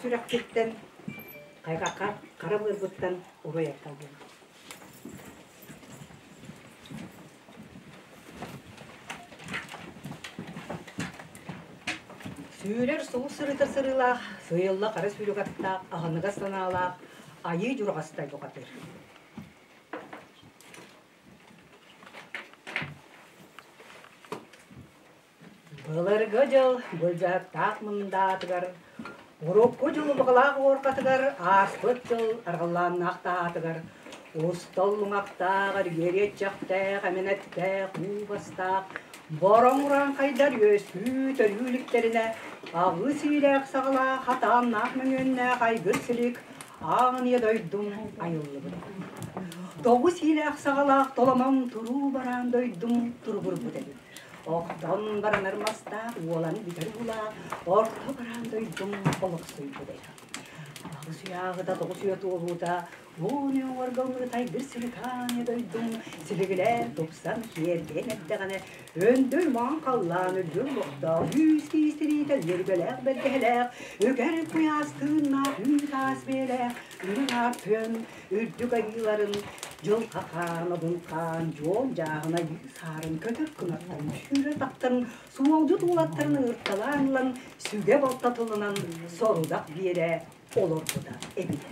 сүрэхпиттэн, хайҕахха хара быарбыттан уруй-айхал буоллун. Сүүрэр сулус сырыыта сырыылаах, сыыйылла хара сүүрүк аттаах, аһыныгас санаалаах Айыы Дьурҕастай бухатыыр. Былыргы дьыл былдьаһыктаах мындаатыгар, урукку дьулурҕалаах уорҕатыгар, ааспыт дьыл арҕыллааннаах таһаатыгар, устал луҥахтаах, эргиэриэччэхтээх, эмэнэттээх, уу бастаах, бороҥ урааҥхайдар үөскүү төрүү иликтэринэ, аҕыы сиилээх саҕалаах, хатааннаах мөҥүөннээх айгыр силик аан ийэ дойдум айыллыбыта. Тоҕус иилээх саҕалаах толомон туруу бараан дойдум туругурбут эбит. Охтон баранар мастаах уолан бүтэр уулаах орто бараан дойдум олохсуйбут этэ. Аҕыс үйэ тоҕус үйэ туолуута уон уҥуорга тайгыр силикаан дойдум силигилээн тупсан киэргэн эрдэҕинэ өндөл маҥан халлаан өлгөм олохтоох үүс киис тириитэ үөргэлээх бэргэһэлээх үкэр куйаас тыыннаах үүт аас бэйэлээх үрүҥ аар тыан үрдүк айыыларын дьылҕа хаан одун хаан дьуон дьааһына саарын көтөр кынаттарын сүүрэ тахтан суолдьут уолаттарын ыҥырталаан ылан сүгэ балта тылынан сорудах биэрэ олорбута эбитэ.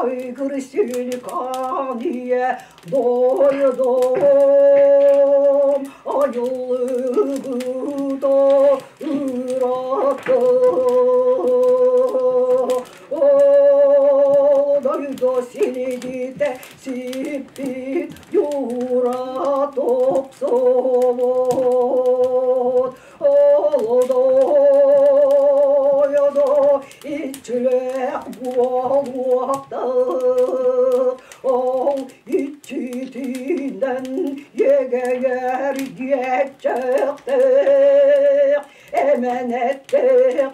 Айгыр силикан ийэ дойдум айыллыбыта ыраатта. О, дойду силигитэ сиппит юра топсобот. Олодойодо иччилээх буолуохтаах. Ол иччитинэн иэгэйэр диэччэхтээх эмэнэттээх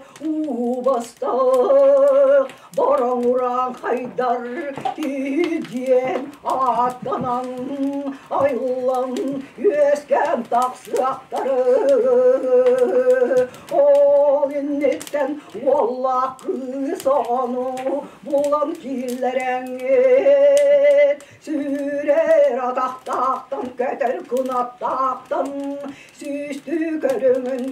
уубастаах бороҥураан хайдар диэн ааттанан айыллан үөскээн тахсыахтары ол инниттэн уоллаах кыыс оҕону булан киллэрэҥҥит сүүрэр атахтаахтан көтөр кынаттаахтан сүүстүү көрүҥүн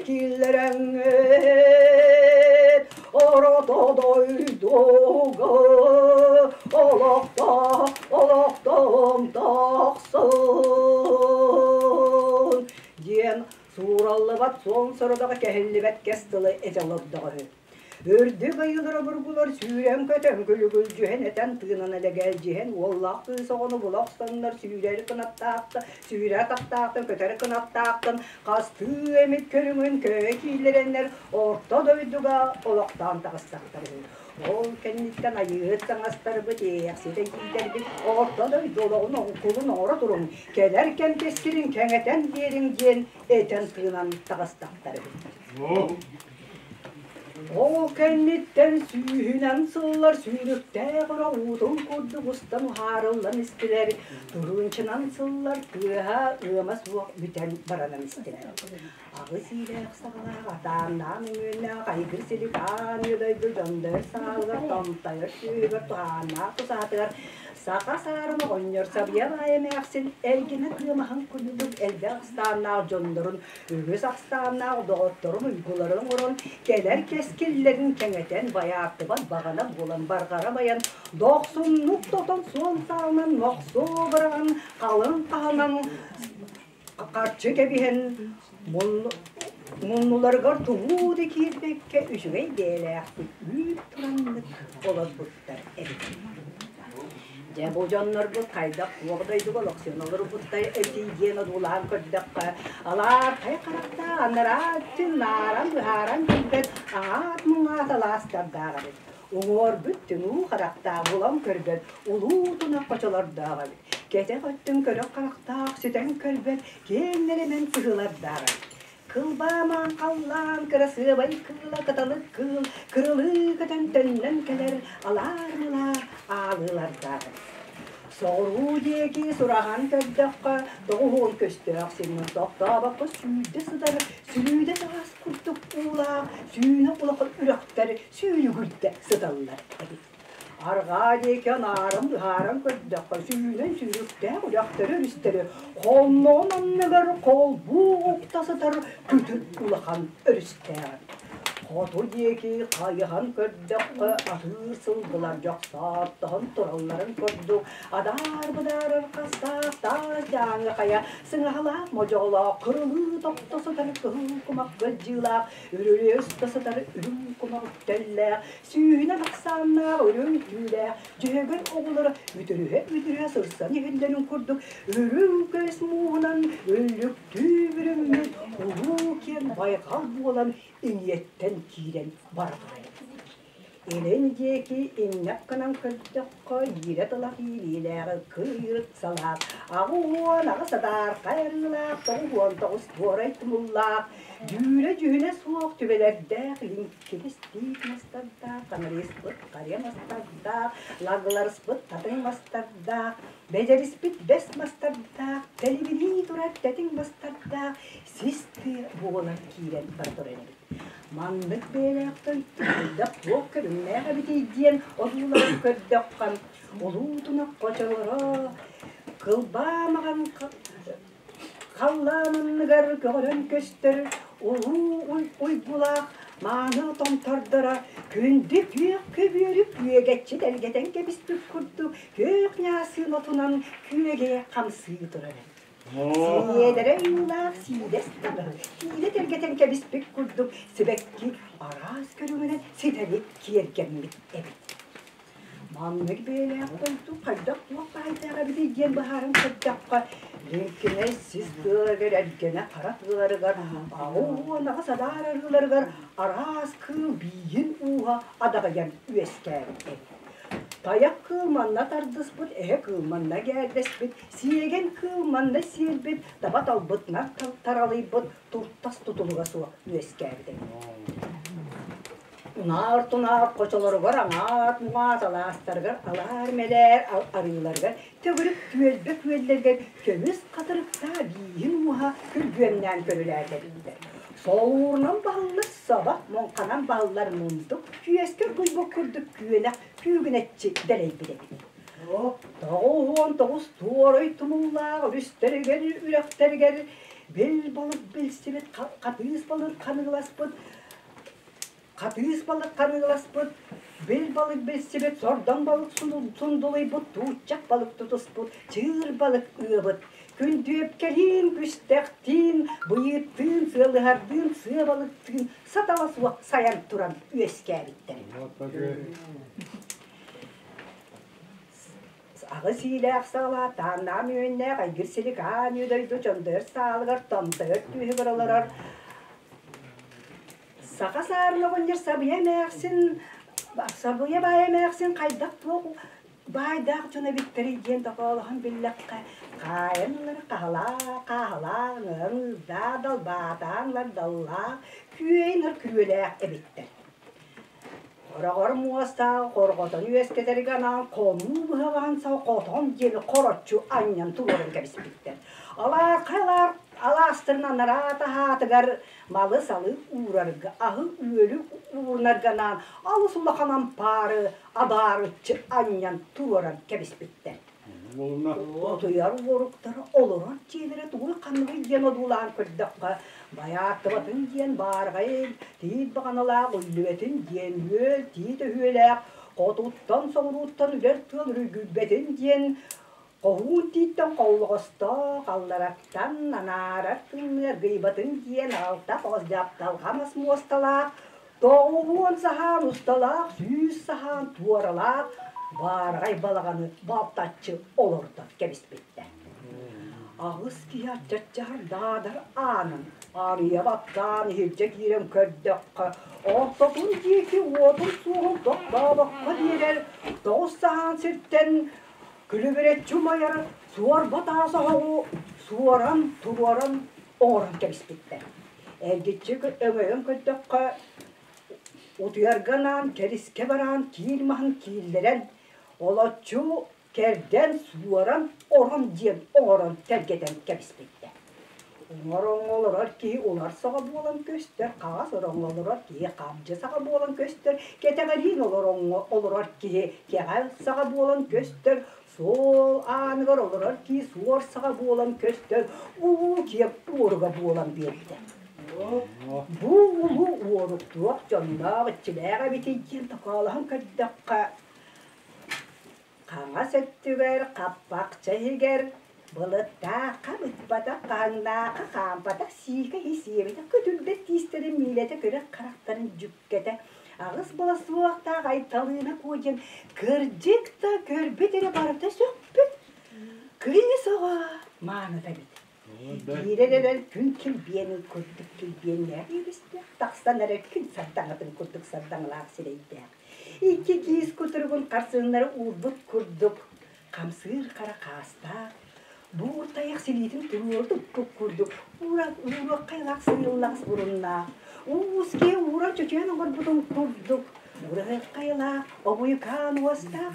киллэрэҥҥит орото дойдуга олохто олохтон тахсын диэн суураллыбат суон сорудоҕо кэһиллибэт кэс тылы этэ олордоҕо үһү. Үрдүк айыылар обургулар сүүрэн-көтөн күлүгүлдьүһэн этэн-тыынан элэгэлдьиһэн уоллаах кыыс оҕону була охсоннор сүүрэр кынаттаахтан, сүүрэ атахтаахтан, көтөр кынаттаахтан хастыы эмит көрүҥүн көйө кииллэрэннэр орто дойдуга олохтоон таҕыстахтар үһү. Ол кэнниттэн айыыһыт таҥастарбыт, иэйэхситэ киирдэрбит орто дойду олоҕун оҥкулун оҥоро туруҥ, кэлэр кэм кэскилин кэҥэтэн биэриҥ диэн этэн-тыынан таҕыстахтар үһү. Ол кэнниттэн сүүһүнэн сыллар сүүрүктээх өрө уутун курдук устан уһаарыллан истилэр, туруунчанан сыллар тыаһа ыама суох бүтэн баранан истилэр. Аҕыс иилээх саҕалаах атааннаан өҥүөннээх айгыр силик аан дойду дьондойор саалыгар томтойор сүүһүгэр туһааннаах тусаатыгар Саха саарын оҕонньор Сабыйа баай эмээхсин эргинэ кыамаһын курдук элбэх ахсааннаах дьоннорун үгүс ахсааннаах доҕотторун уйгуларын оҥорон, кэлэр кэскиллэрин кэҥэтэн байааттыбат баҕана буолан барҕара байан, дохсуннук тотон суон саалынан мохсуо быраҕан, халыҥ хаһынан харчы кэбиһэн, муннуларыгар тугу да киирбэккэ үчүгэй бэйэлээхтик үүт тураннык олорбуттар эбит. Дьэ, бу дьоннорбут хайдах туох дойдуга олохсуйан олорбуттай эбитий диэн одуулаан көрдөххө, алаархай харахтаах анараа өттүн нааран быһааран билбэт аат муҥаат алаастардаах эбит. Уҥуорбут түҥүү харахтаах булан көрбөт улуу тунах хочолордоох эбит. Кэтэх өттүн көрөх харахтаах сүтэн көрбөт киэҥ нэлэмэн сыһыылардаах эбит. Кылбаамаан халлаан кырасыабай кыыла кыталык кыыл кырылыы көтөн төннөн кэлэр алаар-мылаар аалыылардаах эбит. Соҕуруу диэки сураһан көрдөххө, 90 көстөөх сиринэн тохтообокко сүүрдэ сытар сүлүүдэ таас курдук уулаах сүүнэ улахан үрэхтэр сүүнүгүрдэ сыталлар эбит. Арҕаа диэки анааран быһааран көрдөххө, сүүнэн сүүрүктээх үрэхтэри өрүстэри холмоҕун анныгар холбуу укта сытар күтүр улахан өрүстээх. Хоту диэки хайыһан көрдөххө, атыыр сылгылар дьохсооттоһон туралларын курдук, адаар-быдаарар хастаах таас дьааҥы хайа сыҥаһалаах модьоҕолоох кырылыы тохто сытар кыһыл кумах кырдьыылаах, үрүлүйэ уста сытар үрүҥ кумах үктэллээх, сүүһүнэн ахсааннаах үрүҥ түүлээх дьөһөгөй оҕолоро үтүрүһэ-үтүрүһэ сырсан иһиллэрин курдук үрүҥ көс мууһунан үллүктүү бүрүммүт улуу киэҥ байҕал буолан иҥиэттэн киирэн бара турар. Илин диэки иҥнэх гынан көрдөххө, иирэ тылах иилиилээҕи кыйыт салаах, 88 адаархай арыылаах, 99 туорай тумуллаах, дьүүлэ-дьүһүнэ суох түбэлэрдээх лиҥкинэс тиит мастардаах, хаҥырыспыт харыйа мастардаах, лагларыспыт хатыҥ мастардаах, бэдьэриспит бэс мастардаах, тэлибирии турар тэтиҥ мастардаах сис тыа буолан киирэн бара турар эбит. Маннык бэйэлээхтэн хайдах туох көрүҥнээх эбитий диэн одуулаан көрдөххө, улуу тунах хочолоро кылбаа маҕан халлаан анныгар көҕөрөн көстөр улуу уйгулаах мааны томтордоро күндү күөх көбүөрү күөгэччи тэлгэтэн кэбиспит курдук күөх ньаасыын отунан күөгэйэ хамсыы турар эбит. Сиэдэрэ ойуулаах сиидэс тылы киирэ тэлгэтэн кэбиспит курдук сибэкки араас көрүҥүнэн ситэри киэргэммит эбит. Маннык бэйэлээх дойду хайдах туох баайдаах эбитий диэн быһааран көрдөххө, Лиҥкинэй сис тыаларыгар, эргэнэ хара тыаларыгар, 88 адаар арыыларыгар араас кыыл бииһин ууһа адаҕыйан үөскээбит эбит. Тайах кыыл манна тардыспыт, эһэ кыыл манна гээдэспит, сиэгэн кыыл манна сиэлбит, таба талбытынан таралыйбыт, туртас тутулуга суох үөскээбит эбит. Унаар-тунаар хочолоругар аҥаат-муҥаат алаастарыгар алаар-мэлээр арыыларыгар төгүрүк түөлбэ күөллэригэр көмүс хатырыктаа бииһин ууһа күргүөмнээн көрүлээтэ Солуурунан баһыллар саба, муҥханан баһыллар мундук, күөскэ оргуйбут курдук күөнэх күүгүнэччи дэлэйбит эбит. 99 туорай тумуллаах өрүстэригэр, үрэхтэригэр бил балык билсибит, хатыыс балык ханыыласпыт, хатыыс балык ханыыласпыт, бил балык билсибит, сордоҥ балык сундулуйбут, тууччах балык тутуспут, чыыр балык ыабыт, күндүөпкэлиин, күстэхтиин, быйыттыын, сыалыһардыын, сыа балыктыын сатала суох сайан туран үөскээбиттэр. Аҕыс иилээх саҕалаах, тааннаан үөннээх, айгыр силик аан дойду чондойор саалыгар, томтойор түөһүгэр олорор Саха саарын оҕонньор Сабыйа эмээхсин Сабыйа баай эмээхсин хайдах туох баайдаах дьон эбиттэрий диэн токоолоһон биллэххэ, хаайан ылар хаһалаах, хааһалаах, ыҥыырдаах, далбаатаан ылар даллаах, күөйэн ылар күрүөлээх эбиттэр. Хороҕор муостаах хорҕотон үөскэтэргэ анаан хонуу быһаҕаһын саҕа хотон диэни хороччу анньан туруоран кэбиспиттэр. Алаархай алаар алаастарын анараа таһаатыгар малы-салы уурарга, аһы-үөлү уурунарга анаан алыс улахан ампаары адаарыччы анньан туруоран кэбиспиттэр. Утуйар уоруктара олорор дьиэлэрэ тугуй ханныгый диэн одуулаан көрдөххө, байааттыбатын диэн баарҕай тиит баҕаналаах үллүбэтин диэн үөл тиит өһүөлээх, хотуттан соҕурууттан үлэр тыал үргүйбэтин диэн хоһуун тииттэн холлоҕостоох аллараттан анаарар тымныар гыйбатын диэн алта оҕус дьапталҕа мас муосталаах 90 саһаан усталаах, 100 саһаан туоралаах баараҕай балаҕаны балтаччы олордон кэбиспиттэр. Аҕыс киһи аччаччаһар даадар аанын арыйа баттаан иһирдьэ киирэн көрдөххө, ортотун диэки уотун суоһун тохтообокко биэрэр тоҕус саһаан сиртэн күлүбүрэччи умайар суорба таас оһоҕу суоран туруоран оҥорон кэбиспиттэр. Эргиччи өҥөйөн көрдөххө, утуйарга анаан кэрискэ бараан киил маһын кииллэрэн, олоччу кэрдэн, суоран, орон диэн оҥорон тэлгэтэн кэбиспиттэр. Уҥа олорор киһи улар саҕа буолан көстөр, хаҥас ороҥҥо олорор киһи хабдьы саҕа буолан көстөр, кэтэҕэриин олорор киһи кэҕэл саҕа буолан көстөр, суол ааныгар олорор киһи суор саҕа буолан көстөр, улуу киэп уоруга буолан биэрдэ. Бу улуу уорук туох дьонноох иччилээх эбитий диэн токоолоһон көрдөххө, Хаҥас өттүгэр хаппахча иһигэр былыттаахха быспатах хаһыҥнаахха хаампатах сиикэ иһи сиэбэтэх көтүрбэт тиистэрин миилэтэ көрөр харахтарын дьүккэтэ аҕыс була суохтаах Айталыына Куо диэн кырдьык да көрбүт эрэ барыта сөхпүт кыыс оҕо мааныта эбит. Киирэн эрэр күн килбиэнин курдук килбиэннээх иилистээх, тахсан эрэр күн сардаҥатын курдук сардаҥалаах сирэйдээх. Икки киис кутуругун харсыыннары уурбут курдук хамсыыр хара хаастаах, буур тайах силиитин туруору туппут курдук ууруоххайлаах сыыйыллаҕас буруннаах, уус киһи уура чөчүөн оҥорбутун курдук Ураһыаххайылаах обуйукаан уостаах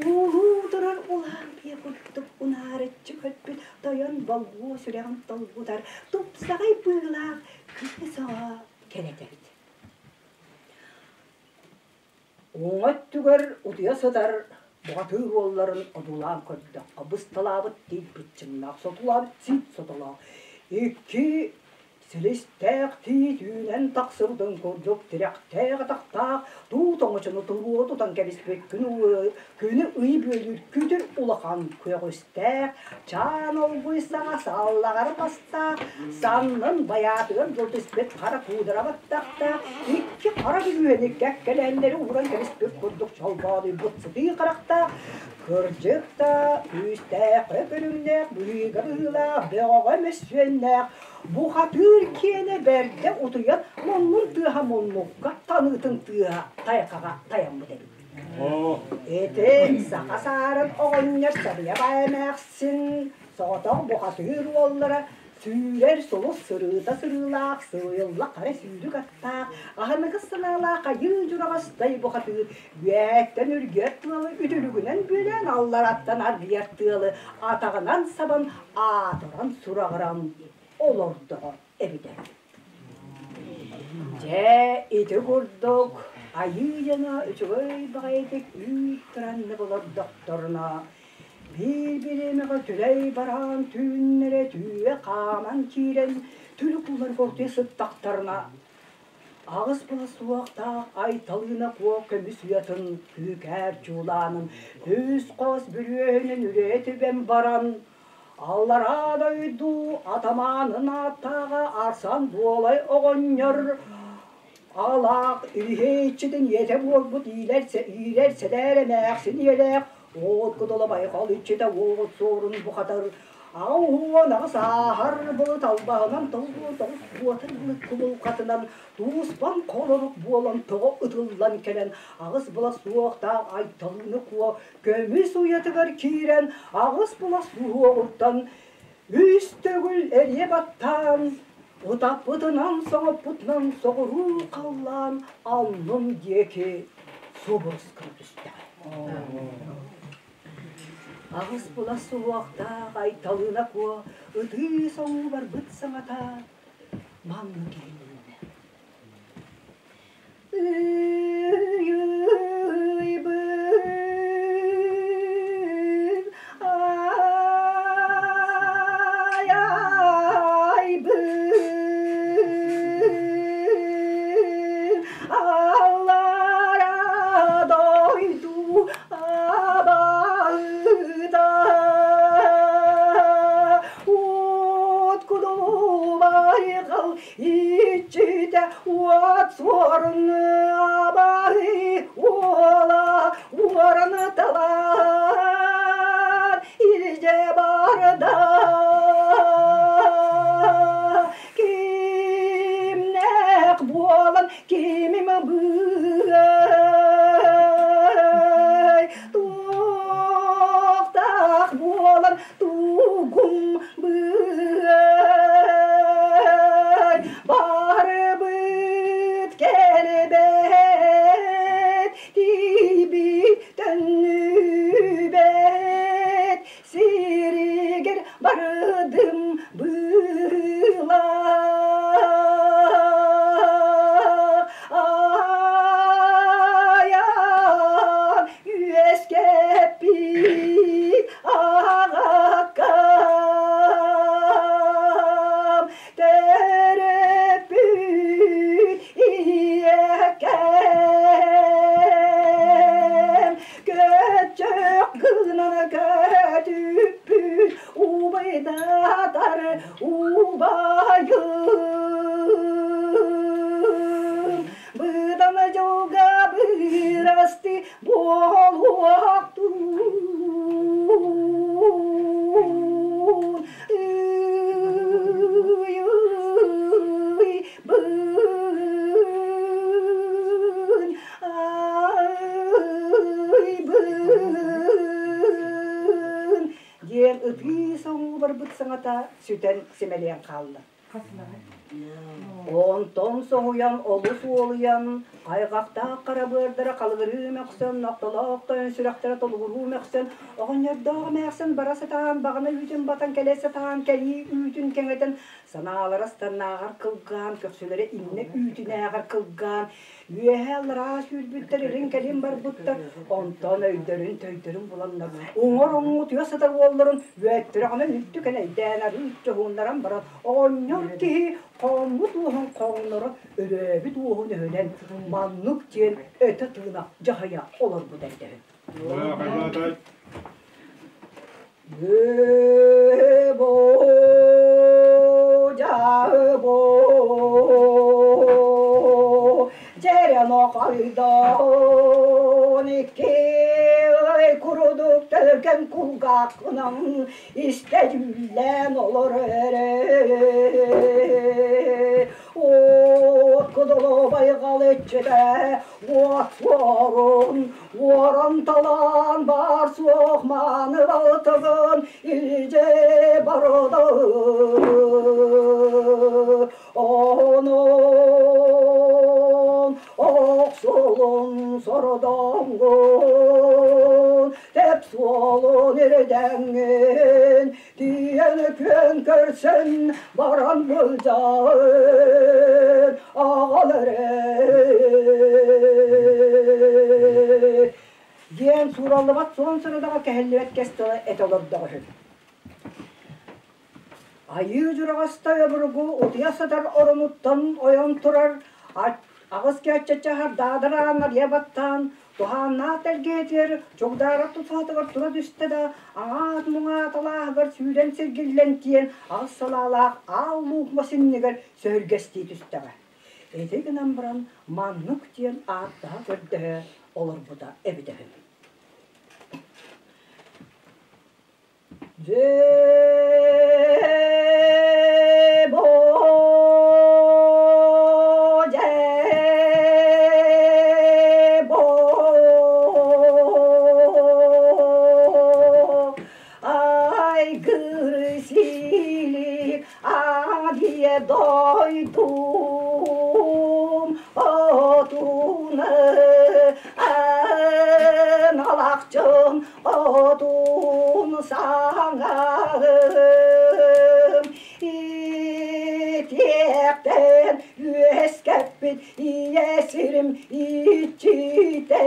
уулуу турар улаан биэ курдук унаарыччы көппүт тойон болгуо сүрэҕин толгутар тупсаҕай быылаах кыыс оҕо кэрэтэбит. Уҥа өттүгэр утуйа сытар бухатыыр уолларын одуулаан көрдөххө бысталаабыт тиит быччыҥнаах, сотулаабыт сиит сотолоох, икки Силистээх тиит үүнэн тахсыбытын курдук тирэхтээх атахтаах туут оҥочону туруо тутан кэбиспит күнү ый бүөлүүр күтүр улахан көҕүстээх чаан олгуй саҥа саллаҕар бастаах саннын байаатыгар дыл түспүт хара куудара баттахтаах икки хара бүрүөһүнү кэккэлээннэри ууран кэбиспит курдук чолбоодуйбут сытыы харахтаах кырдьык да күүстээх көрүҥнээх быһыыга быһыылаах бөҕөҕө мөссүөннээх Бухатыыр киэнэ бэрдэ утуйан муннун тыаһа муннукка, таныытын тыаһа тайҕаҕа тайаммыт эбит. Ити саха саарын оҕонньор Сабыйа баай эмээхсин соҕотох бухатыыр уоллара сүүрэр сулус сырыыта сырыылаах сыыйылла хара сүүрүк аттаах аһыныгас санаалаах айыы дьураҕастай бухатыыр үөттэн үргүөр тыалы үтүлүгүнэн бүөлээн аллараттан аргыйар тыалы атаҕынан сабан аатыран сураҕыран олордоҕо эбитэ. Дьэ, ити курдук айыы дьоно үчүгэй баҕайытык үүт тураннык олордохторуна, биир бириэмэҕэ түлэй бараан түүннэрэ түүэ хааман киирэн түлүк уларга утуйа сыттахтарына, аҕыс була суохтаах Айталыына Куо көмүс уйатын күүкээр чуулаанын үс хос бүрүөһүнүн үрэ түбэн баран Аллараа дойду атамаанын ааттааҕа Арсан Дуолай оҕонньор аҕалаах илиһиэччитин ийэтэ буолбут иилэр иилэр сэлээр эмээхсин ийэлээх уот кудула байҕал иччитэ уот суорун бухатар аҕа уһуон аҕыс ааһар былыт албаһынан тоҕус тоҕус буотар былыт кубулҕатынан Тууспан холорук буолан тоҕо ытыллан кэлэн аҕыс була суохтаах Айталыына Куо көмүс уйатыгар киирэн аҕыс була суһуоҕуттан үс төгүл эрийэ баттаан утаппытынан соҥоппутунан соҕуруу халлаан аллын диэки субурус гына түстэҕэ. Аҕыс була суһуохтаах Айталыына Куо ытыы соҥуу барбыт саҥата маннык иһилиннэ. Ыйбын, ай-айбын, аллара дойду абаһыта Уот кудубайгал иччитэ уот суорун абаһы уола уоран талан илдьэ барда. тугум быай барыбыт кэлбэт тиийбит төннүбэт сиригэр бардым быылаах айан үөскэппит аҕаккам төрөппүт ийэкэм көччөх гынан көтүппүт убайдатар убайым быдан дьолго бырасты буолуохтун ый бын ай бын диэн ытыы соҥуу барбыт саҥата сүтэн симэлийэн хаалла. Онтон соһуйан, олус уолуйан, хайҕахтаах хара быардара халыгырыы мөхсөн, нохтолоох тойон сүрэхтэрэ толугуруу мөхсөн, оҕонньордоох эмээхсин бара сатаан, баҕана үүтүн батан кэлэ сатаан, кэлии үүтүн кэҥэтэн, санаалара станнааҕар кылгаан, көхсүлэрэ иннэ үүтүнээҕэр кылгаан, Үөһэ аллараа сүүрбүттэр, илин-кэлин барбыттар, онтон өйдөрүн-төйдөрүн буланнар, уҥар оҥҥутуйа сытар уолларын үөттүрэҕинэн үлтү кэнэйдээн арыый чоһуннаран баран, оҕонньор киһи хоҥмут уоһун хоҥноро, өрөөбүт уоһун өһүнэн маннык диэн өтө тыына дьаһайа олорбут эбитэ үһү. Бу дьэрено хайдаон икки курдук төлкөн кулгааххынан истэ дьүүллээн олорор Уот кудулу байҕал иччитэ уот суорун Уоран талаан баар суох мааны балтыгын илдьэ барда. Онон охсулун сордоҥҥун, тэп суолун ирдэҥҥин, тиийэн күөн көрсөн баран былдьаан аҕал эрэ диэн суураллыбат суон сырыдаҕа кэһиллибэт кэс тыла этэ олордоҕо үһү. Айыы дьураҕаста обургу утуйа сытар оронуттан ойон турар аҕыс кээччэччэ хардаадыр ааннарыйа баттаан Туһааннаах тэлгэһэтигэр Чугдаара тусаһатыгар тура түстэ да, аҥаат муҥаат алааһыгар сүүрэн сиргиллэн тиийэн аҕыс салаалаах аал луук мас иннигэр сөһүргэстии түстэҕэ. Ити гынан баран маннык диэн ааттаһа көрдөһө олорбута эбитэ үһү. Дьээ-бо, дьээ-бо, айгыр-силик аан дойдум отуна алахчын отун саҥаһым итиэхтэн үөскэппит ийэ сирим иччитэ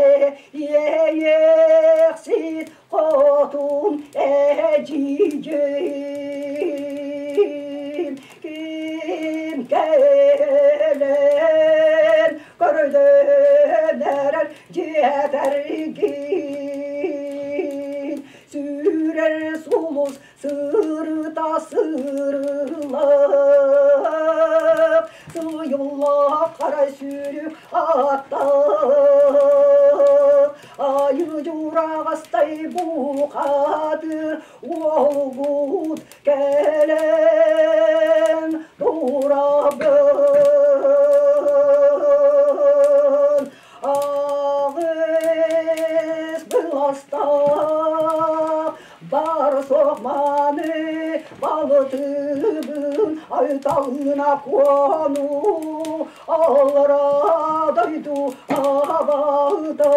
иэйэхсит хотун эдьиийим ким кэлэн көрдөнөрөр дьиэтэргин сүүрэр сулус сырыта сырылап сыйылла хара сүүрүк аттаах айы дьураҕастай бухатыр уолгут кэлэн турабын аҕыс быластаах бар суох. Мааны балытыбын айталына куону аллара дойду абалта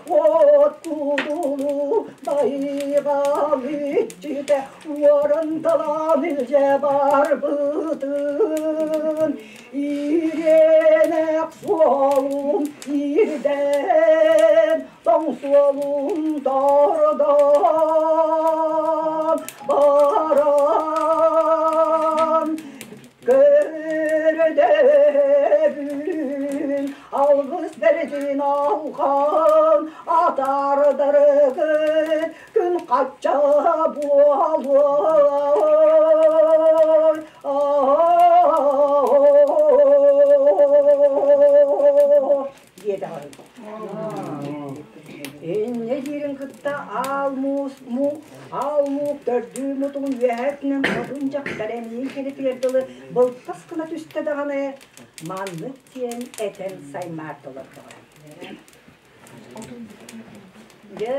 от кудулу байҕал иччитэ уоран талаан илдьэ барбытын иирэнэх суолун иирдэн тоҥ суолун тордон баран көрдөбүн алгыс бэрдин алҕан атаардаргын күн хачча буолуой диэтэҕин. Инньэ диирин кытта аал муус аал муук төрдүү мутугун үөһээтинэн хотун дьахтар эмиий кэлитигэр дылы былтас гына түстэ даҕаны маннык диэн этэн саймаартылар доҕор. Дьэ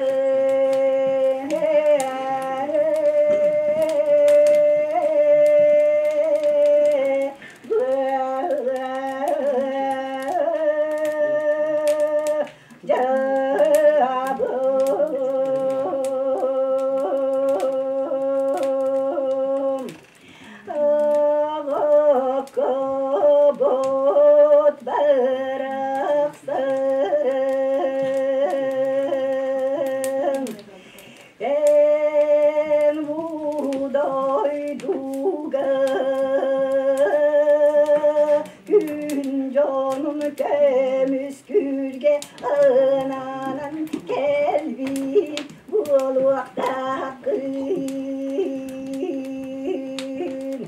Аҕаккабыт барахсан эн бу дойдуга күн дьонун көмүскүүргэ ынанан кэлбит буолуохтааххын.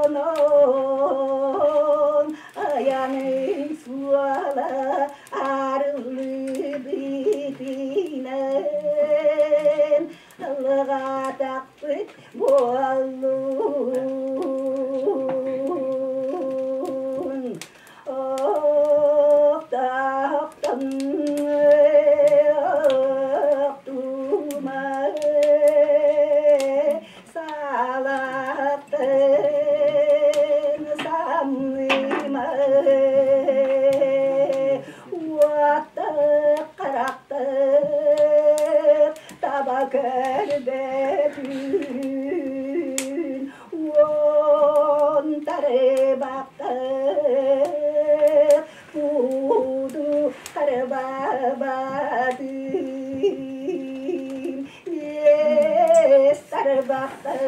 Онон айаным суола арыллыбытынан ылыҕатахпыт буоллун. Охтоохтон охтума салаттын самныма уоттах харахтах таба көрбөтүн уон тарыбахтах куду тарыбабатым биэс тарбахтах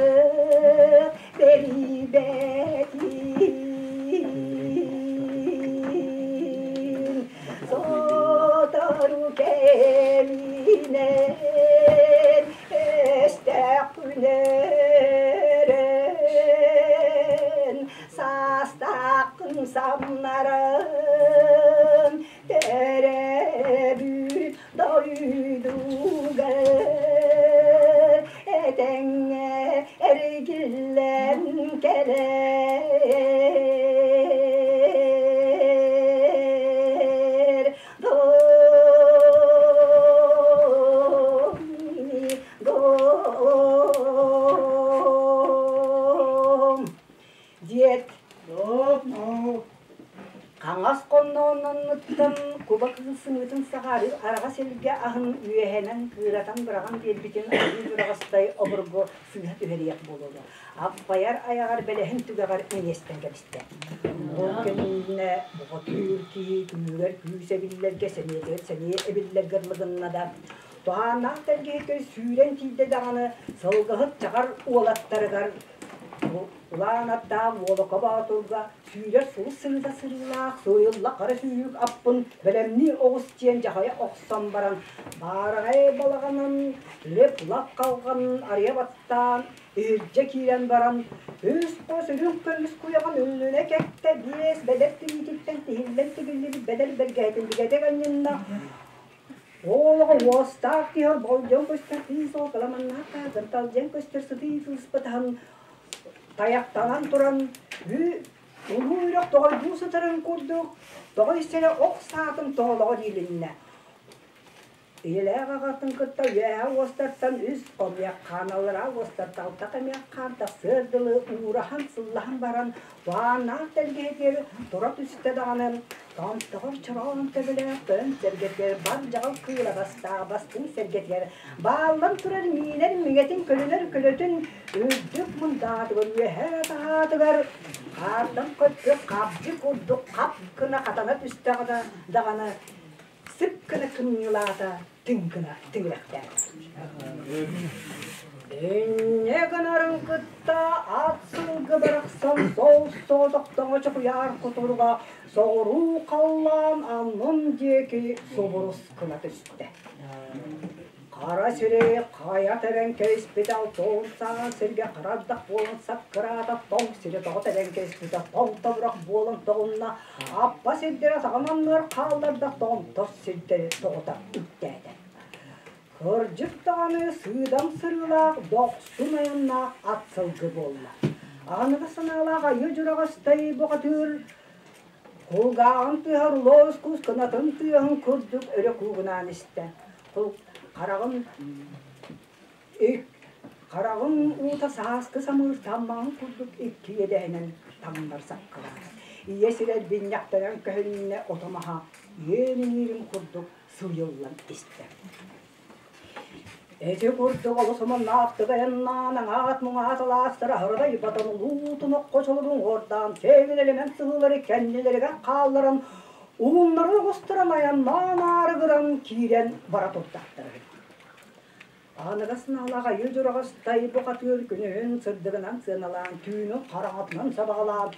бэрибэтим сотору кэминэн өстөхпүнэрэн саастааххын самнаран төрөөбүт дойдуга этэҥҥэ эргиллэн кэлэр Диэт, хаҥас хонноонноннуттан куба кыыс сымыытын саҕаары араҕас илгэ аһын үөһэнэн кыыратан быраҕан биэрбитин арыы быраҕастай обургу сыыһа түһэриэх буолуо Аппайар айаҕар бэлэһин түгэҕэр мэҥиэстэн кэбистэ. Бу кэннэ бухатыыр киһи күүһүгэр күүс эбиллэргэ, сэниэтигэр сэниэ эбиллэргэ дылы да, туһааннаах тэлгэһитигэр сүүрэн тиийдэ даҕаны, сылгыһыт чаҕар уолаттарыгар улаан аттаах Уолака Боотурга сүүрэр сулус сырыыта сырыылаах сыыйылла хара сүүрүк аппын бэлэмнии оҕус диэн дьаһайа охсон баран, баараҕай балаҕанын лып-лап халҕанын арыйа баттаан, Иһирдьэ киирэн баран, үс хос үрүҥ көмүс куйаҕын үллүнэ кэттэ, биэс бэдэр тириититтэн тиһиллэн тигиллибит бэдэр бэргэһэтин бигэтик анньынна. Оолоҕо уостаах киһи болдьон көстөр тыы суол кыламаннаах таһыгар талдьан көстөр сытыы сыыспатаһын тайахтанан туран улуу үрэх тоҕойдуу сытарын курдук тоҕо истэрэ ох саатын тоһолоҕо диилиннэ. Ийэлээх аҕатын кытта үөһэ уостартан үс хомуйах хаан аллараа уостартан алта хомуйах хаан тахсыар дылы уураһан-сыллаһан баран туһааннаах тэлгэһэтигэр тура түстэ даҕаны, томтоҕор чороон төбөлөөх тойон сэргэтигэр бар дьаҕыл кыыла бастаах бастыҥ сэргэтигэр бааллан турар миинэр миҥэтин көлүнэр көлөтүн үрдүк мундаатыгар үөһээ таһаатыгар хаартан көппүт хабдьы курдук хап гына хатана түстэҕинэ даҕаны сып гына кымньылаата, түҥ гына тиҥилэхтээтэ. Инньэ гынарын кытта ат сылгы барахсан сол соҕотохтоҥо чокуйаар кутуруга соҕуруу халлаан аннын диэки субурус гына түстэ. Хара сири хайа тэбэн кэбиспитэ алтон саҥа сиргэ харардах буолан саккыраата, тоҥ сири тоҕо тэбэн кэбиспитэ тоҥ тобурах буолан тоҕунна, аппа сирдэрэ саҕананнар хааллардах тоҥтор сирдэри тоҕута үктээтэ. Кырдьык даҕаны сыыдам сырыылаах, дохсун айаннаах ат сылгы буолла. Аныгы санаалаах айыы дьураҕастай бухатыыр кулгааҕын тыаһар лоос кус кынатын тыаһын курдук өрө куугунаан истэ. Хараҕын хараҕын уута сааскы самыыр таммаҕын курдук икки иэдэһинэн таҥнар саккыраан, ийэ сирэ бинньэхтэнэн көһүннэ ото-маһа үөн иҥиирин курдук сыыйыллан истэ. Ити курдук олус омуннаахтык айаннаан, аҥаат-муҥаат алаастары аһарыдайбатан улуутун окко-чолугун уордаан, сээҥин-элэмэн сыһыылары кэннилэригэр хаалларан, ууннары оҕустаран айаннаан аарыгыран киирэн бара турдахтара үһү. Аныгы сынаалаах айыы дьураҕастай бухатыыр күнүһүн сырдыгынан сыаналаан, түүнүн хараҥатынан сабаҕалаан,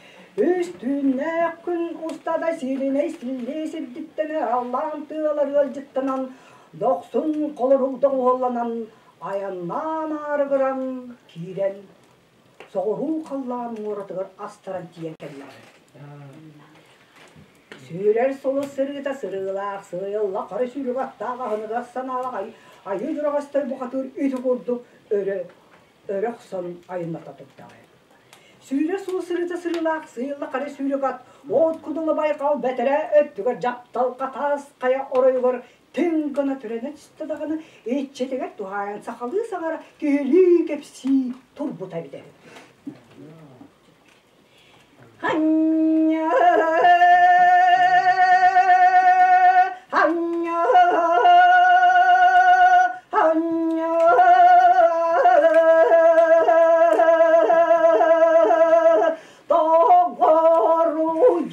үс түүннээх күн устата сиилинэй силлиэ сирдиттэн аллаан тыалар ыалдьыттанан, дохсун холорук доҕуһуолланан, айаннаан аарыгыран киирэн, соҕуруу халлаан муоратыгар астаран тиийэн кэллэҕэ. Сүүрэр сулус сырыыта сырыылаах, сыыйылла хара сүүрүк аттаах аһыныгас санаалаах айыы дьураҕастай бухатыыр үтү курдук өрө өрө охсон айанната турдаҕа. Сүүрэр сулус сырыыта сырыылаах, сыыйылла хара сүүрүк ат от кудула байҕал бэтэрээ өттүгэр дьаптал хатаас хайа оройугар түҥ гына түрэнэ түстэ даҕаны иччитигэр туһаайан сахалыы саҥара киһилии кэпсии турбута эбитэ үһү. Ханньа ханньа ханньа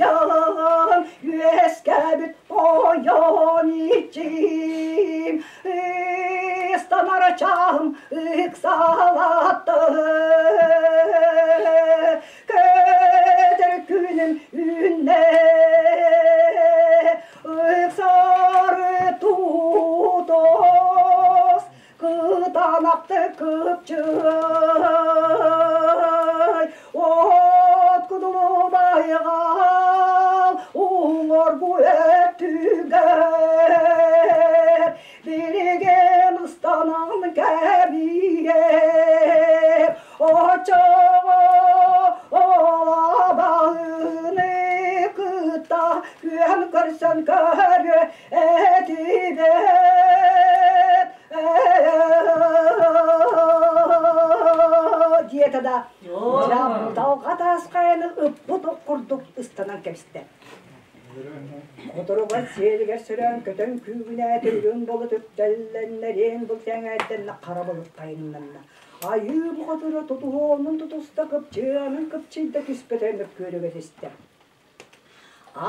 Тоҕоруйан үөскээбит тойон иччим ыстанар чаһым ыксалатты көтөр күнүм үүннэ ыксары тутус кытаанахты кыпчый от кудулу байҕал уҥуоргу өттүгэр билигин ыстанан кэбиһэр оччоҕо олабаһыны кытта күөн көрсөн көрүө этибит диэтэ да дьапталҕа тааскайаны ыппыт ох курдук ыстанан кэбистэ. Кутуругар сиэлигэр сөрөөн көтөн күүгүнээтэ үрүҥ болут үктэллэннэриэн бұл тэҥээттэннэ хара болут тайыннанна. Айыы бухатыра тутуһуонун тутуста кыпчыанын кыпчыйда түспэтэ мөккүөрүгэ түстэ.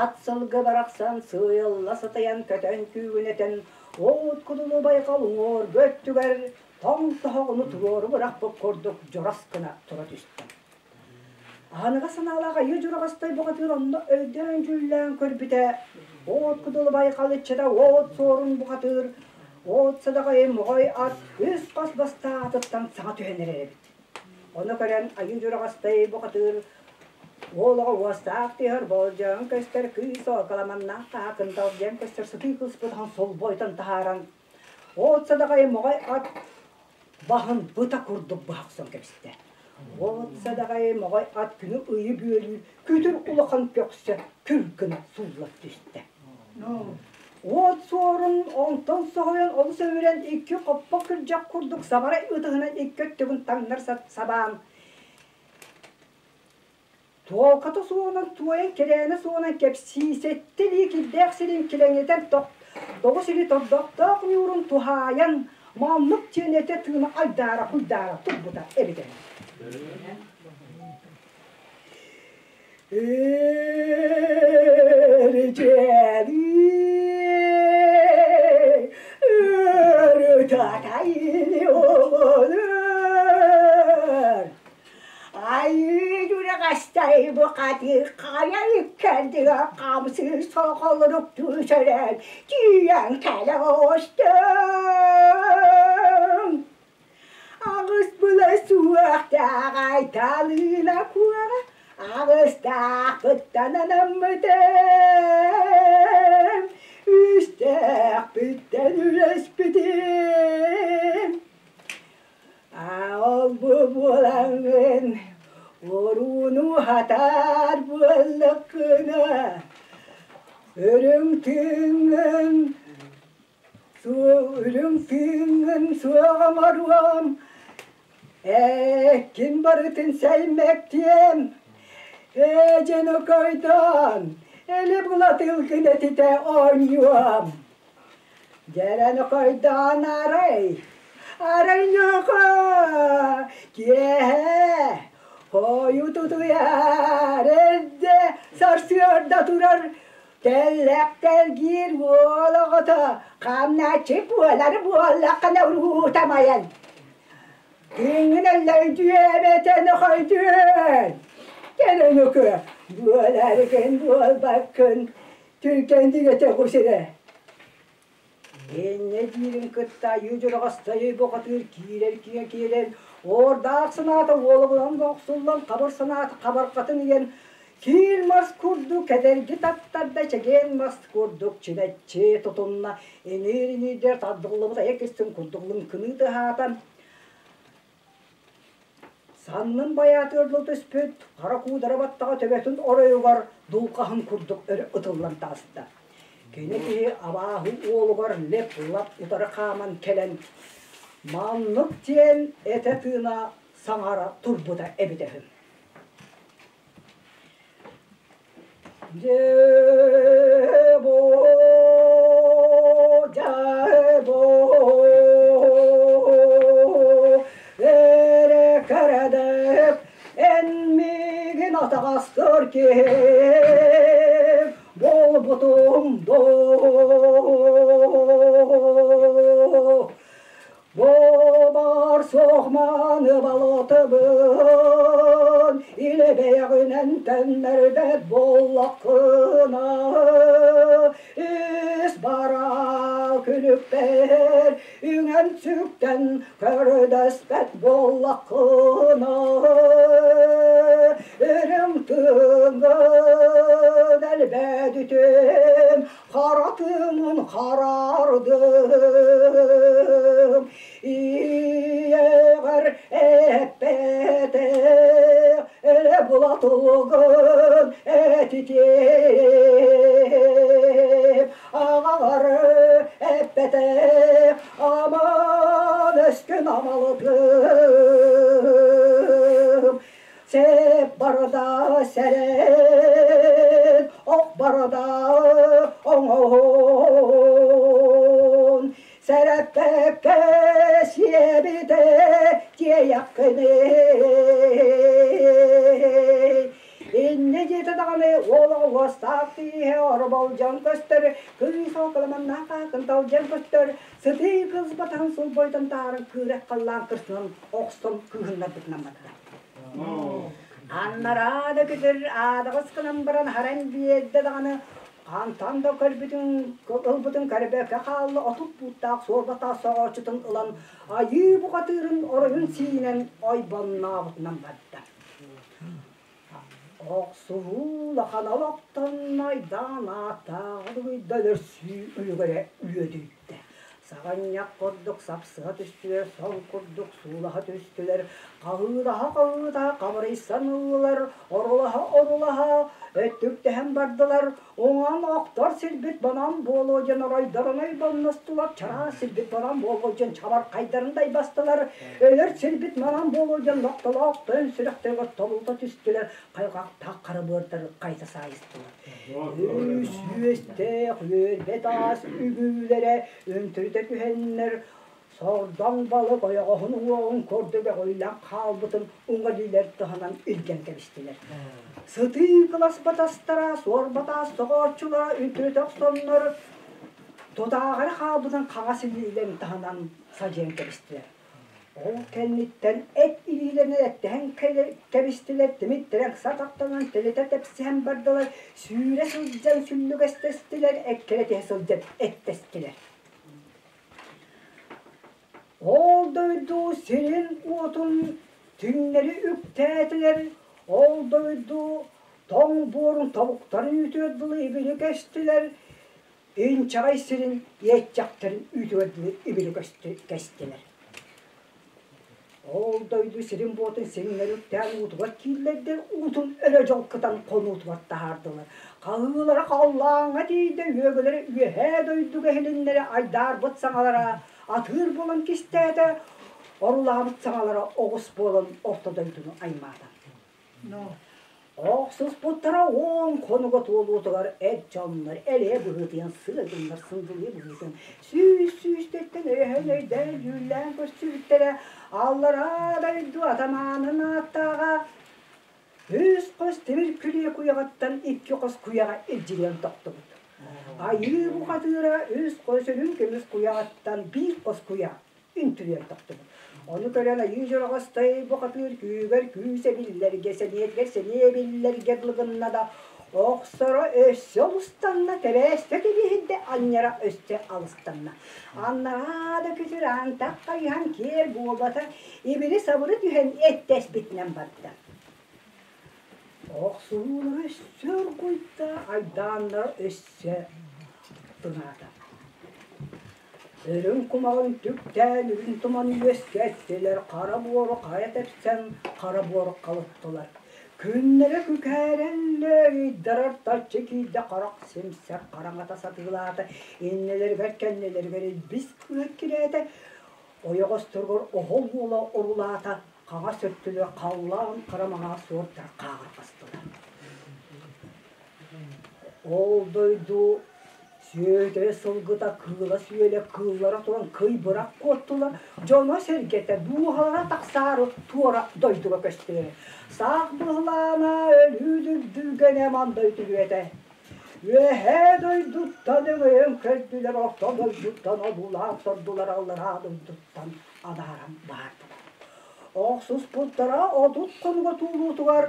Ат сылгы барахсан сыыйылла сытыйан көтөн күүгүнэтэн, уот кудулу байҕал уҥуоргу өттүгэр тоҥ тоһоҕону туруору бырахпыт курдук дьорос гына тура түстэ. Аныгы санаалаах айыы дьураҕастай бухатыыр онно өйдөөн-дьүүллээн көрбүтэ, уот кудулу байҕал иччитэ уот суорун бухатыыр, уот садаҕайы моҕой ат үс хос бастаах атыттан саҥа түһэн эрэр эбит. Ону көрөн айыы дьураҕастай бухатыыр Уол оҕо уостаах түһэр, болдьоон көстөр кыыс оокаламаннаах хаһаакын далдьайан көстөр сытыы кыыспытын солбойтон таһааран, от садаҕай моҕой ат баһын быта курдук быһа охсон кэбистэ. От садаҕай моҕой ат күнү ыйы бүөлүүр күтүр улахан көхсө күр гына суулла түстэ. Уот суорун онтон соһуйан олус өмүрэн икки хоппо күрдьэх курдук сабарай ытыһынан икки өттүгүн таҥнар сабаан Туолката суоҕунан туойан кэрээнэ суоҕунан кэпсии сэттэ илии кирдээх сирин килэҥитэн тоҕус илии тордохтоох ньуурун туһаайан маннык чиэнэтэ тыына айдаара-куйдаара турбута эбитэ. Айыы дьүрэҕэстэй бухатыыр хайа иккэрдигэр хамсыыр сохолоруктуу сөрөөн тиийэн кэлэ оҕустум. Аҕыс была суохтаах айталыына куоҕа аҕыстаахпыттан анаммытым, үстээхпиттэн үлэспитим. Ол-бу буолаҥҥын урууну хатар буоллаххына, үрүҥ тыыҥҥын үрүҥ тыыҥҥын суоҕа моруом, эккин барытын сэймэктиэм, ээдьэн окойдоон, элэ булатылгын этитэ оонньуом. Дьэрэн окойдоон арай, арай ньоко, киэһэ хойут утуйар эрдэ сарсыарда турар Тэллэх тэлгиир уол оҕото хамначчы буолар буоллаххына уруутамайан. Тыыҥҥын өллөйдүөбэтэн охойдүөн. Кэлэн өкө буоларгын буолбаккын түргэнник этэ сирэ. Инньэ диирин кытта айыы дьураҕастайы бухатыыр киирэр киҥэ киирэн, уордаах санаата уолугунан охсуллан хабыр санаата хабарҕатын иһэн, киил мас курдук кэдэрги таптарда чэгиэн мас курдук чүмэччи тутунна, иҥиир-иҥиирдэр тардыллыбыт айа кистин курдук лыҥкыныы тыаһаата. Саннын байаатыгар дылы түспүт хара куудара баттаҕа төбөтүн оройугар дулҕаһын курдук өрө ытыллан таҕыста. Кини киһи абааһы уолугар леп-лап утары хааман кэлэн, маннык диэн этэ-тыына саҥара турбута эбитэ үһү. Дьэ-бо, дьэ-бо, эрэ кэрэдэк эн миигин атаҕастыыр киһи буолбутум дуу. Бу баар суох мааны балатыбын, илэ бэйэҕинэн төннөрбөт буоллаххына, үс бараа күлүкпэр үҥэн-сүктэн көрдөспөт буоллаххына, үрүҥ тыыҥҥын элбэдитим, Хара тыыммын хараардым, ийэҕэр эппэтэх эрэ булатылгын этитиэм, аҕаҕар эппэтэх аман өскүн амалытым. Сеп барда сэрэн, ох барда оҥоһун. Сэрэппэккэ сиэбитэ тиэйэххиний. Инньэ диэтэ даҕаны уол оҕуостаах тииһэ орболдьон көстөр, кыыс оокуламаннаах аатын талдьан көстөр, сытыы кыыс батаһын сулбойтон таарын кыырах халлаан кырсынан охсон кыыһыннарбытынан барда. Аннараа да күтүр аадаҕыс гынан баран харан биэрдэ даҕаны хантан да көрбүтүн ылбытын көрбөккө хаалла 30 бууттаах суорбатаах соҕооччутун ылан айыы бухатыырын оройун сиинэн ойбоннообутунан барда. Охсуһуу улахан олохтон майдаан ааттааҕы дугуйда өлөрсүү үлүгэрэ үөдүйдэ. Саҕынньах курдук сапсыга түстүлэр, сон курдук суулаһа түстүлэр, хаһыытаһа-хаһыытаһа хабырыйсан ыллылар, орулаһа-орулаһа өттүктэһэн бардылар, уҥан охтор сирбит банан буолуо диэн оройдорун ойбонностулар, чараас сирбит банан буолуо диэн чабархайдарын дайбастылар, өлөр сирбит манан буолуо диэн нохтолоох тойон сүрэхтэригэр толута түстүлэр, хайҕахтаах хара быардары хайта саайыстылар. Үс үөстээх үөрбэт аас үгүүлэрэ үнтүрүтэ түһэннэр, сордоҥ балык ойоҕоһун уоҕун курдук өҕүллэн хаалбытын уҥа илиилэр туһанан илгэн кэбистилэр. Сытыы кылас батастара, суорба таас соҕооччулара үнтүрүтэ охсоннор, тутааҕар хаалбытын хаҥас илиилэрин таһынан садьыйан кэбистилэр. Ол кэнниттэн эт илиилэринэн эттэһэн кэбистилэр, тимирдэрэ сатахтанан тэлитэ тэпсиһэн бардылар, сүүрэ сылдьан сүллүгэстэстилэр, эккирэтиһэ сылдьан эттэстилэр. Ол дойду сирин-уотун түҥнэри үктээтилэр, ол дойду тоҥ буорун тобуктарын үүтүгэр дылы ибили кэстилэр, инчэҕэй сирин иэччэхтэрин үүтүгэр дылы ибили кэстилэр. Ол дойду сирин-буотун сиҥнэри үктээн уутугар кииллэрдэр, уутун өрө дьолкутан хонуутугар таһаардылар. Хаһыылара халлааҥҥа тиийдэ, үөгүлэрэ үөһээ дойдуга иһилиннэрэ айдаарбыт саҥалара атыыр буолан кистээтэ, орулаабыт саҥалара оҕус буолан орто дойдуну аймаата. Охсуспуттара 10 хонуга туолуутугар эр дьоннор элиэ быһыытыйан сыа гыннар сындылыы быһыытын сүүс сүүстэттэн өйөһөн өйдөөн дьүүллээн көрсүбүттэрэ аллараа дойду атамаанын ааттааҕа үс хос тимир күлүө куйаҕыттан икки хос куйаҕа илдьириэн тохтубут. Айыы бухатыыра үс хос үрүҥ көмүс куйаҕыттан биир хос куйа үнтүрүйэн тохтубут. Ону көрөн айыы дьороҕостой бухатыыр күүгэр күүс эбиллэргэ, сэниэтигэр сэниэ эбиллэргэ дылы гынна да, охсоро өссө олустанна, тэбээстэ кэбиһирдэ, анньара өссө алыстанна. Аннараа да күтүр аантах хайыһан киэр буолбата, ибили-сабыры түһэн эттэспитинэн барда. Охсуһуулара өссө оргуйда, айдааннара өссө тыҥаата. Үрүҥ кумаҕын түктээн, үрүҥ туман үөскэттилэр, хара буору хайа тэпсэн, хара буору халыттылар. Күннэрэ күкээрэллэ, ыйдарар таччы киирдэ, харах симсэр хараҥата сатыылаата, иннилэригэр кэннилэригэр илбис кыа кирээтэ, ойоҕосторугар оһол уола орулаата, хаҥас өттүлэр халлаан хара маҥаас суордар хааҕырҕастылар. Ол дойду сүөтэ сылгыта кыыла-сүөлэ кыыллара туран кый-бырах куоттулар, дьоно-сэргэтэ дууһалара тахсаары туора дойдуга көстүлэр. Саах быһылаана өлүү дүрдүлгэнэ мандай үтүрүөтэ. Үөһээ дойдуттан өҥөйөн көрдүлэр, орто дойдуттан одуулаан сордулар, аллараа дойдуттан адааран баардылар. Охсуспуттара 30 хонуга туолуутугар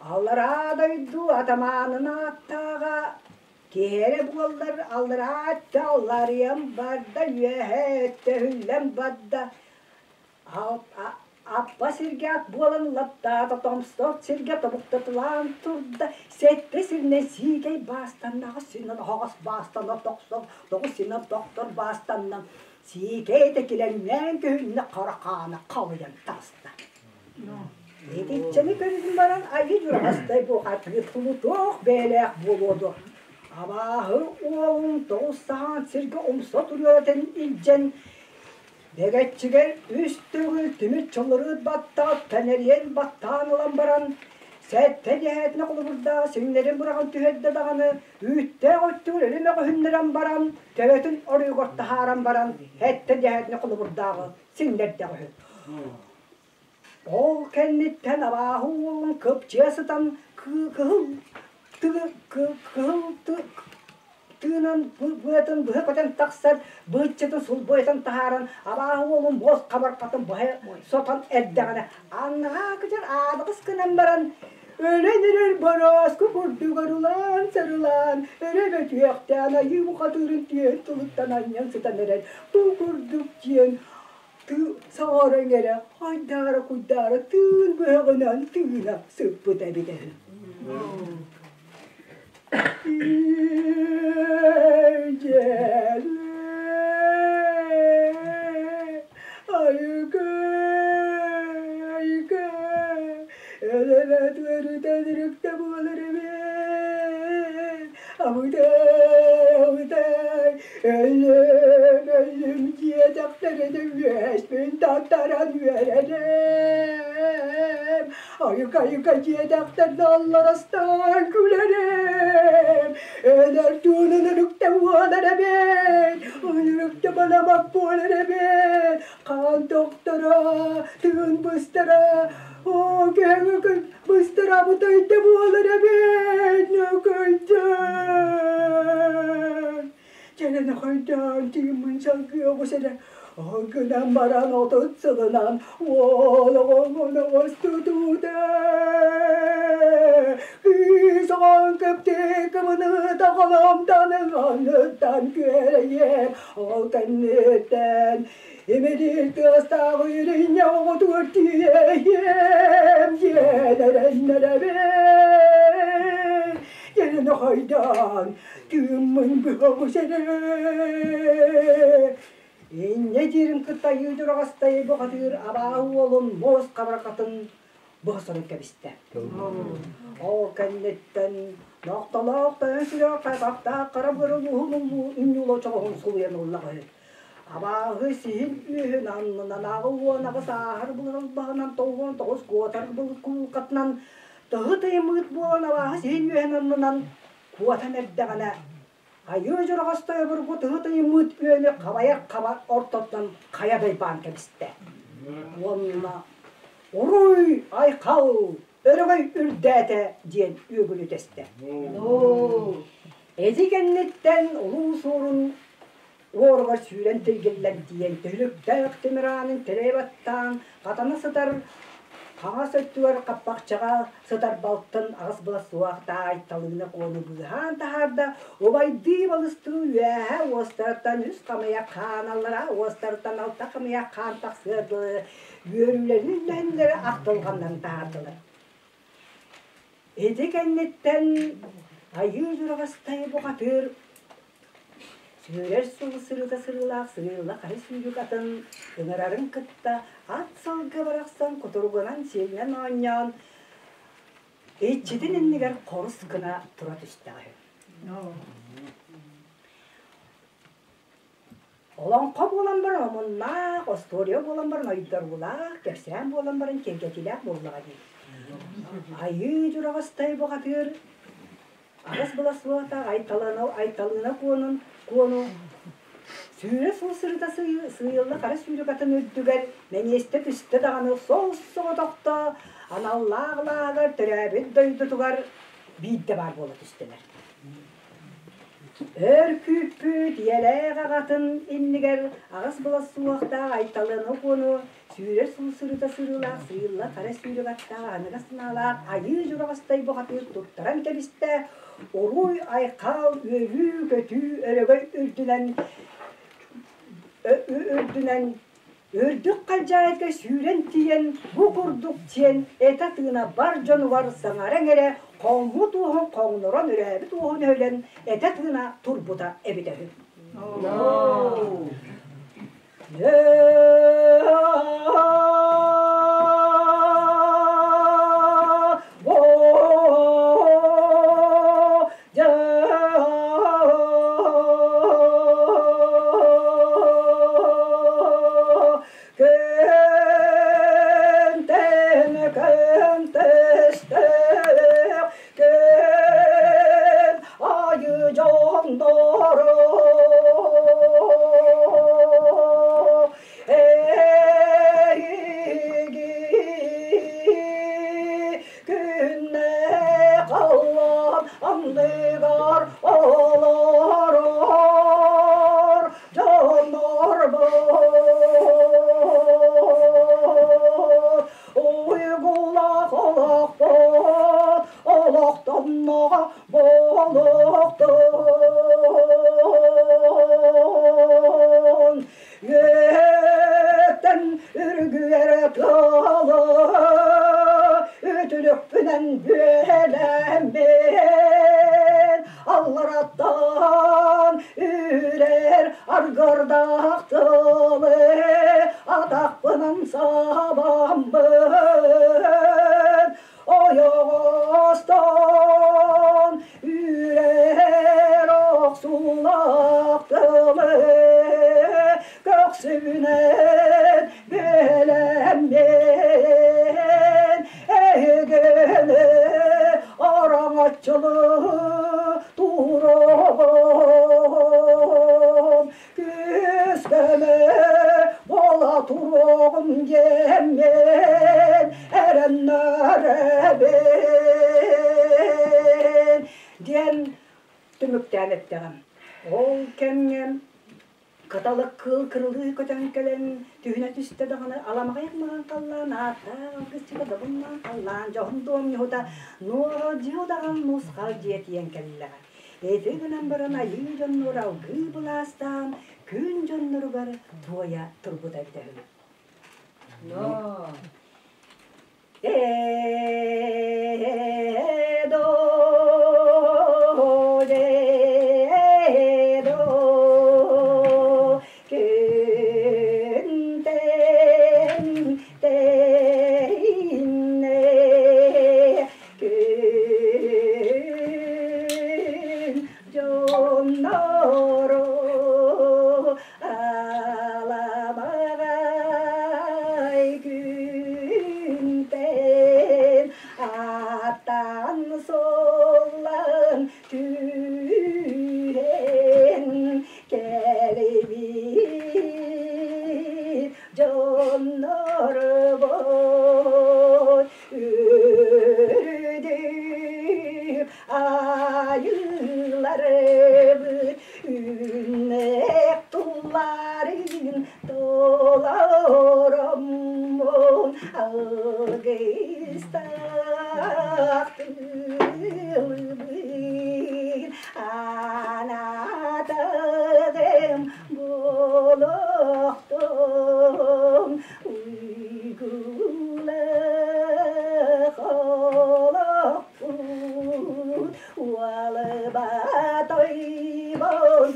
Аллараа дойду атамаанын ааттааҕа киһи эрэ буоллар аллараа өттө алларыйан барда, үөһээ өттө өһүллэн барда. Аппа сиргэ ат буолан лаптаата, томсот сиргэ тобуктатылаан турда, сэттэ сиринэн сиикэй баастанна, аҕыс сиринэн оһоҕос баастанна, тохсон тоҕус сиринэн тохтор баастанна, сиикэй тэкилэҥнээн көһүннэ, хара хаана халыйан таҕыста. Итиччэни көрүн баран айыы дьураҕастай бухатыыр тулутуох бэйэлээх буолуо дуо? Абааһы уолун тоҕус саһаан сиргэ умса туруоратын илдьэн бэгэччигэр үс төгүл тимир чыллырыыт баттаҕыттан эриэн баттаан ылан баран сэттэ дэһээтинэ холобурдааҕы сиҥнэрин быраҕан түһэрдэ даҕаны үүттээх өттүгэр өлө мөҕүһүннэрэн баран төбөтүн оройугар таһааран баран сэттэ дэһээтинэ холобурдааҕы сиҥнэрдэҕэ үһү. Ол кэнниттэн абааһы уолун кыпчыйа сытан кыһыл кыһыл тыынан быатын быһа көтөн тахсар быыччытын сулбуйатан таһааран абааһы уолун муос хабарҕатын быһа сотон эрдэҕинэ аннаа кытар аадыгыс гынан баран өлөн эрэр борооска курдук ырылаан-сарылаан өрө бөтүөхтээн айыы бухатыырын түөһүн тылыттан анньан сытан эрэр бу курдук диэн Саҥаран эрэ айдаара-куйдаара тыын быһаҕынан тыына сыппыт эбитэ үһү. Айыка, айыка, элэмэт үөрүтэн үрүктэ буолар эбит. Абытай, абытай, өлүм, өлүм диэтэхтэринэ үөспүн таттаран үөрэрим. Айыка, айыка диэтэхтэринэ алларастаан күлэрим. Өлөр туунун өлүктэ буолар эбит, өлүктэ баламак буолар эбит. Хаан тохторо, тыын быстара, оо, кэҥэ быстара бутайда буолар эбит, нөкөйдөөн. Чэрэнэ хойдоон тыыммын салгыы оҕус эрэ ол гынан баран 30 сылынан уол оҕоҥ оноҕос тутуута кыыс оҕоҥ кыптыы кыбыныыта холомтонун оннуттан күөрэйиэм ол кэнниттэн имилиир тыастаах үөрүнньэ оҕотугар тиийэйиэм диэн эрэннэрэбин Дьэрэнэ хойдоон тыыммын быһа эрэ Инньэ диирин кытта айыы дьураҕастай бухатыыр абааһы уолун муос хабарҕатын быһа сорон кэбистэ. Ол кэнниттэн нохтолоох тойон сүрэх хайҕахтаах хара быарын уһун унньуула чоҕоһун сулуйан ыллаҕа үһү. Абааһы сиһин үөһүн аннынан 88 ааһар былырылбаһынан 99 куотар куулкатынан тыһы тыйымыыт буолан абааһы сиһин үөһүн аннынан куотан эрдэҕинэ Айыы дьороҕостой обургу тыһы тыйыммыт үөнү хабайар хаба ортотунан хайа дайбаан кэбистэ. Уонна «Уруй, айхал, өрөгөй үрдээтэ» диэн үөгүлү тэстэ. Эти кэнниттэн улуу суорун уоругар сүүрэн тиргиллэн тиийэн түһүлүктээх тимир аанын тирэй баттаан хатана сытар хаҥас өттүгэр хаппахчаҕа сытар балтын аҕыс былас суох таайталыына куону быыһаан таһаарда убайдыы балыстыы үөһэ уостартан үс хамыйах хаан аллара уостартан алта хамыйах хаан тахсыар дылы үөрүүлэрин үллэһиннэри ахтылҕаннарын таһаардылар. Ити кэнниттэн Айыы Дьураҕастай бухатыыр Сүүрэр сыл сырыыта сырыылаах сырыыла хара сүүрүк атын ыҥырарын кытта ат сылгы барахсан кутуругунан сиэлинэн оонньоон иччитин иннигэр хорус гына тура түстэҕэ үһү. Олоҥхо буолан баран омуннаах, остуоруйа буолан баран ойдоруулаах, кэпсээн буолан баран киэргэтиилээх буоллаҕа дии. Айыы Дьураҕастай бухатыыр Аҕыс былас-суота Айталана Айталыына куонун куону сүүрэ сыл сырыта сыыйылла хара сүүрүк атын үрдүгэр мэҥиэстэ түстэ даҕаны сол соҕотохто аналлаах лааҕар төрөөбүт дойдутугар биирдэ баар буола түстүлэр. Өр күүппүт ийэлээх аҕатын иннигэр аҕыс былас суохтаах Айталыана куону Сүүрэр сыл сырыта сырыылаах сыыйылла хара сүүрүк аттаах аныгас санаалаах айыы дьураҕастай бухатыыр туттаран кэбистэ, уруй-айхал, үөрүү-көтүү өрөгөй үрдүнэн үрдүнэн үрдүк халдьаайыга сүүрэн тиийэн бу курдук диэн этэ-тыына бар дьонугар саҥара-иҥэрэ хоҥмут уоһун хоҥнорон өрөөбүт уоһун өһүлэн этэ-тыына турбута эбитэ үһү. Күн айы дьондоро. сабаммын ойоҕостон үрэр охсуулаах тылы көхсүнэн бэлэммин эһигини араҥаччылыы туруоҕум Күскөмө буола туруоҕум диэммин эрэннэрэбин диэн түмүктээн эттэҕим. Ол кэмҥэ кыталык кыыл кырылыы көтөн кэлэн түһүнэ түстэ даҕаны аламаҕай маҥан халлаан ааттаах алгысчыта добуннаан халлаан дьоһун дуомньуһута нуоралдьыы удаҕан нусхал дьиэтийэн кэллэҕэ. Ити гынан баран айыы дьоннор алгыы былаастаан күн дьонноругар туойа турбута эбитэ үһү. Но. Э-до, де-до, күнтэн тэйиннэ Күн дьоннору аламаҕай күнтэн аттан соллан түһэн кэлибит дьоннорбут Үрдүк айыыларбыт үүннэх тулларын толороммун алгыстаах тылбын анаатаҕым болохтун Уйгулаах олохпут уалыба тойбон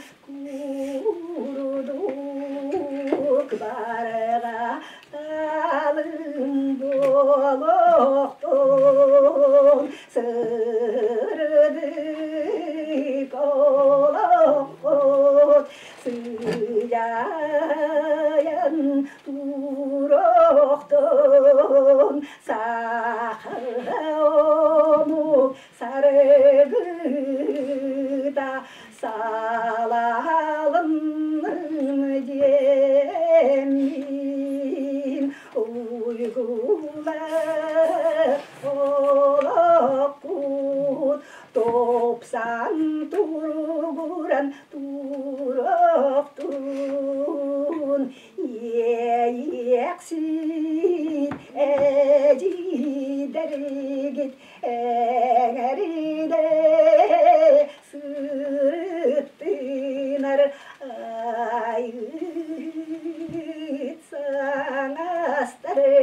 курдук барыга талым буолуохтун сырдык олоххут сыдьаайан Туруохтун саха омук саргыта салалын диэммин уйгула олохпут тупсан туругуран туруохтун Иэйиэхсит эдьиийдэргит эҥэридэ сырыттынар айыыт саҥастаргыт.